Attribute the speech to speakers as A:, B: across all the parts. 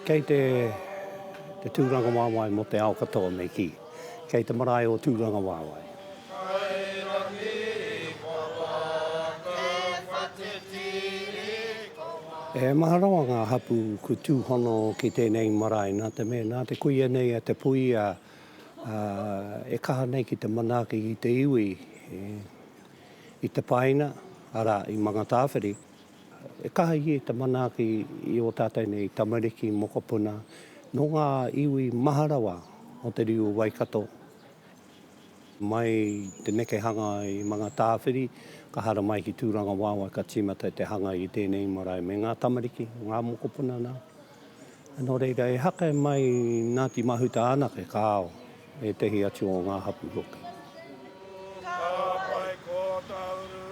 A: Kei te te tūrangawaewae mō te ao katoa me kī. Kei te marae o Tūrangawaewae. E maha rawa ngā hapū ku tūhono ki tēnei marae nā te mea nā te kuia nei a Te Puia e kaha nei ki te manaaki i te iwi i te paina, arā, i Mangatāwhiri. E kaha ia i te manaaki i ō tātou nei tamariki, mokopuna, nō ngā iwi maha rawa o te riu o Waikato. Mai te nekehanga i Mangatāwhiri, ka haramai ki Tūrangawaewae ka tīmata te hanga i tēnei marae me ngā tamariki, ngā mokopuna nā. Nō reira, e hake mai Ngāti Mahuta anake, kāo, ētehi atu o ngā hapū hoki.
B: Ka pai ko tauru,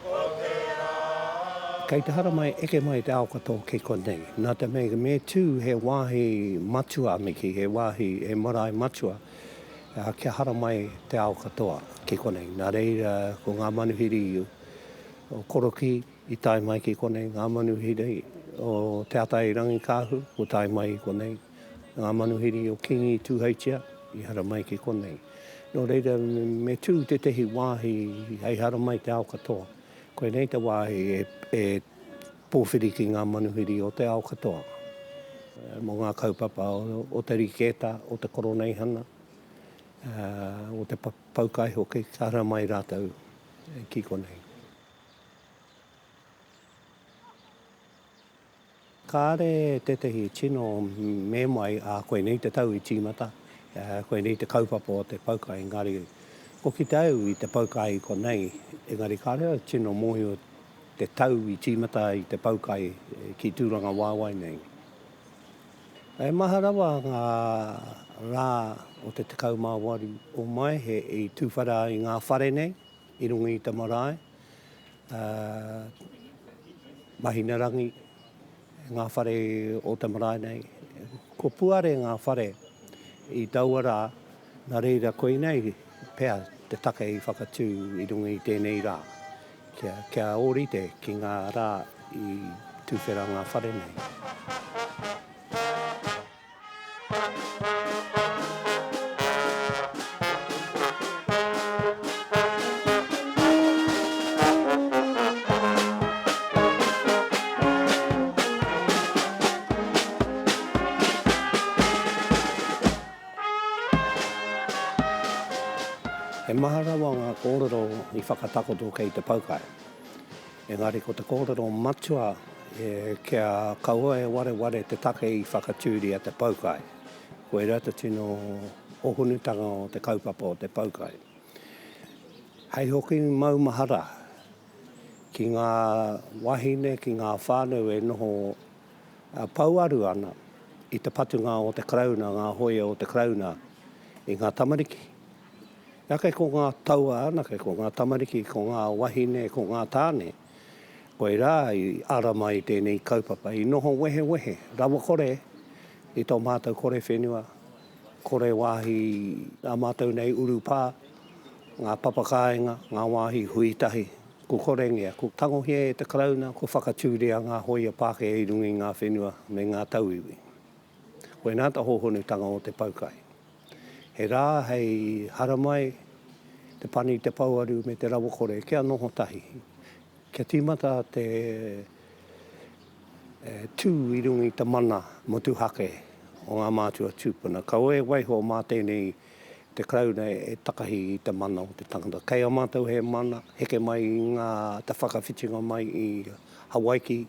B: ko te rā.
A: Kei te haramai eke mai te ao katoa ki konei, nā te mea me tū he wāhi matua me kī, he wāhi, he marae matua, kia haramai te ao katoa ki konei. Nā reira, ko ngā manuhiri o Korokī i tae mai ki konei, ngā manuhiri o Te Atairangikaahu kua tae mai i konei, ngā manuhiri o Kīngi Tūheitia i haramai ki konei. Nō reira, me tū tētehi wāhi hei haramai te ao katoa. Koinei te wāhi e pōwhiri ki ngā manuhiri o te ao katoa mō ngā kaupapa o te rikēta, o te koroneihana, o te poukai hoki, ka haramai rātou ki konei. Kāre tētehi tino me mai, ā, koinei te tau i tīmata, koinei te kaupapa o te poukai, engari ko kite au i te poukai i konei, engari kāre au tino mōhio te tau i tīmata i te poukai ki Tūrangawaewae nei. E maha rawa ngā rā o te 18 o Maehe i tūwhera ai ngā whare nei i runga i te marae, ā, Mahinarangi, ngā whare o te marae nei. Kua puare ngā whare i taua rā, nā reira koinei pea te take i whakatū i runga i tēnei rā, kia, kia ōrite ki ngā rā i tuwhera ngā whare nei. He maha rawa ngā kōrero i whakatakoto kei te poukai. Engari ko te kōrero matua kia kaua e wareware te take i whakatūria te poukai. Koirā te tino hōhonutanga o te kaupapa o te poukai. Hei hoki maumahara ki ngā wāhine, ki ngā whānau e noho pouaru ana i te patunga o te Karauna, ngā hōia o te Karauna i ngā tamariki. Ake ko ngā taua anake, ko ngā tamariki, ko ngā wahine, ko ngā tāne, koirā i ara mai tēnei kaupapa, i noho wehewehe, rawakore i tō mātou kore whenua, kore wāhi ā mātou nei urupā, ngā papakāinga, ngā wāhi hui tahi, ko korengia, ko tangohia e te Karauna, ko whakatūria ngā hōia Pākehā i runga i ngā whenua me ngā tauiwi. Koinā te hōhonutanga o te poukai. He rā hei haramai te pani, te pouaru me te rawakore kia noho tahi, kia tīmata te tū i runga i te mana motuhake o ngā mātua tūpuna. Kaua e waiho mā tēnei te Karauna e takahi i te mana o te tangata. Kei a mātou he mana, heke mai i ngā te whakawhitinga mai i Hawaiki,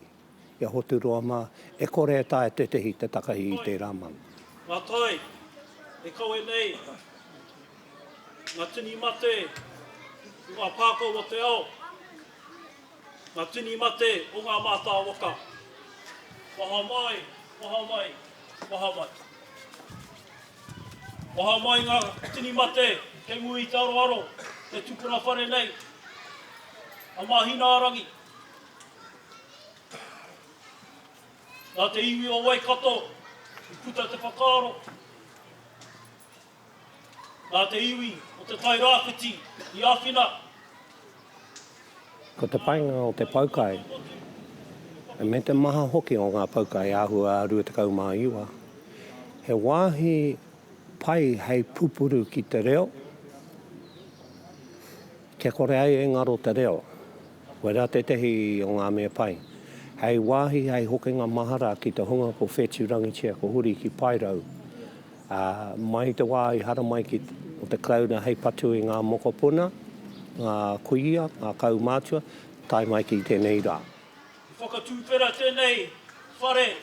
A: I a Hoturoa mā, e kore e taea tētehi te takahi i tērā mana.
C: Ngā tai e kawe nei ngā tini mate o ngā pākau o te ao, ngā tini mate o ngā mātā waka. Waha mai, waha mai, waha mai. Waha mai ngā tini mate kei muri i te aroaro, te tupuna whare nei, a Māhinaarangi. Nā te iwi o Waikato i puta te whakaaro, nā te iwi o Te Tai Rāwhiti i āwhina.
A: Ko te painga o te poukai, me te maha hoki o ngā poukai āhua 29, he wāhi pai hei pupuru ki te reo, kia kore ai e ngaro te reo. Koirā tētehi o ngā mea pai. Hei wāhi, hei hokinga mahara ki te hunga ko whetūrangitia, ko huri ki Paerau, ā, mai i te wā i haramai ki o te Karauna hei patu i ngā mokopuna, ngā kuia, ngā kaumātua, tae mai ki tēnei rā.
C: I whakatūwhera tēnei whare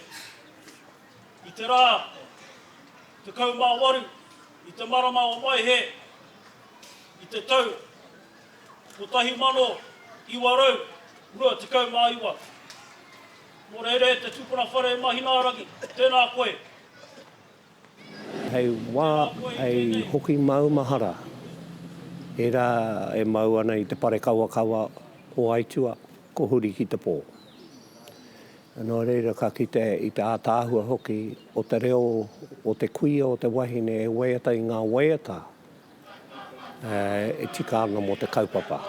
C: i te rā 18 i te marama o Maehe i te tau 1929. Nō reira e te tupuna whare Mahinaarangi, tēnā koe.
A: Hei wā, hei hoki maumahara ērā e mau ana i te parekawakawa o Aitua, ko huri ki te pō. Nō reira ka kite i te ātaahua hoki o te reo o te kuia o te wahine e waiata i ngā waiata e tika ana mō te kaupapa.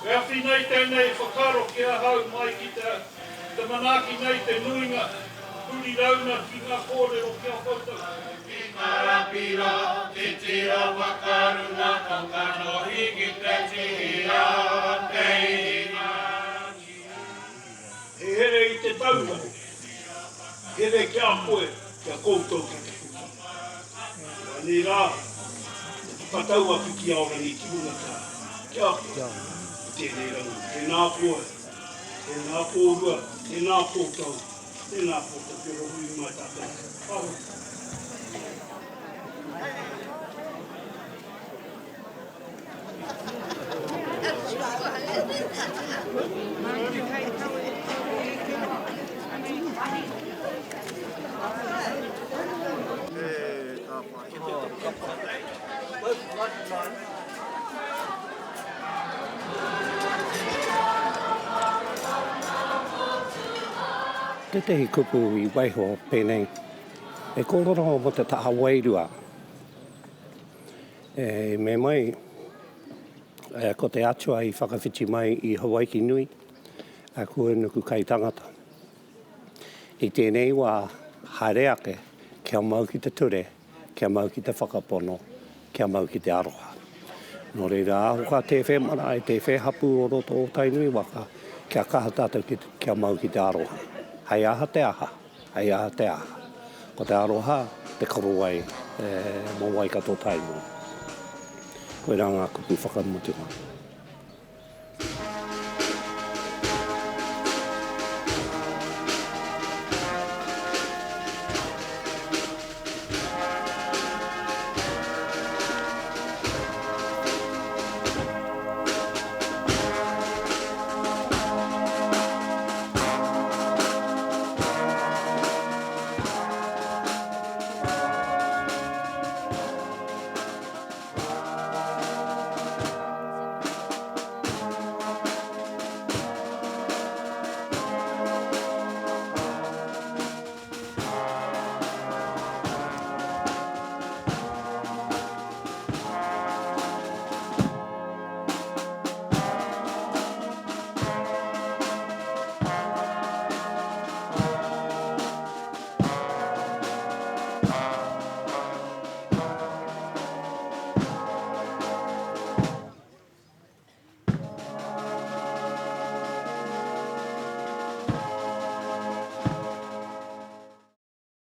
C: E awhi nei tēnei whakaaro ki ahau mai ki te te manaaki nei te nuinga huri rauna ki ngā kōrero ki a koutou. Ki Karapiro,
B: titiro whakarunga ko kanohi ki te tihi o te ihirangi.
C: He here i te taura, here ki a koe, ki a koutou kei te puta. Anei rā te whakatau a Whitiaorangi ki runga ki a, ki a koe i tēnei rangi. Tēnā koe, tēnā kōrua, tēnā koutou, tēnā koutou kia rohui mai tātou. Ka hoki.
A: Tētehi kupu i waiho pēnei, e kōrero mō te taha wairua. E me mai, ko te atua i whakawhiti mai i Hawaiki nui, kua nuku kai tangata. I tēnei wā, haere ake, kia mau ki te ture, kia mau ki te whakapono, kia mau ki te aroha. Nō reira, aho ka tēwhē marae, tēwhē hapū o roto o Tainui waka, kia kaha tātou ki, kia mau ki te aroha. Hei aha te aha, hei aha te aha. Ko te aroha te korowai mō Waikato Tainui. Koirā ngā kupu whakamutunga.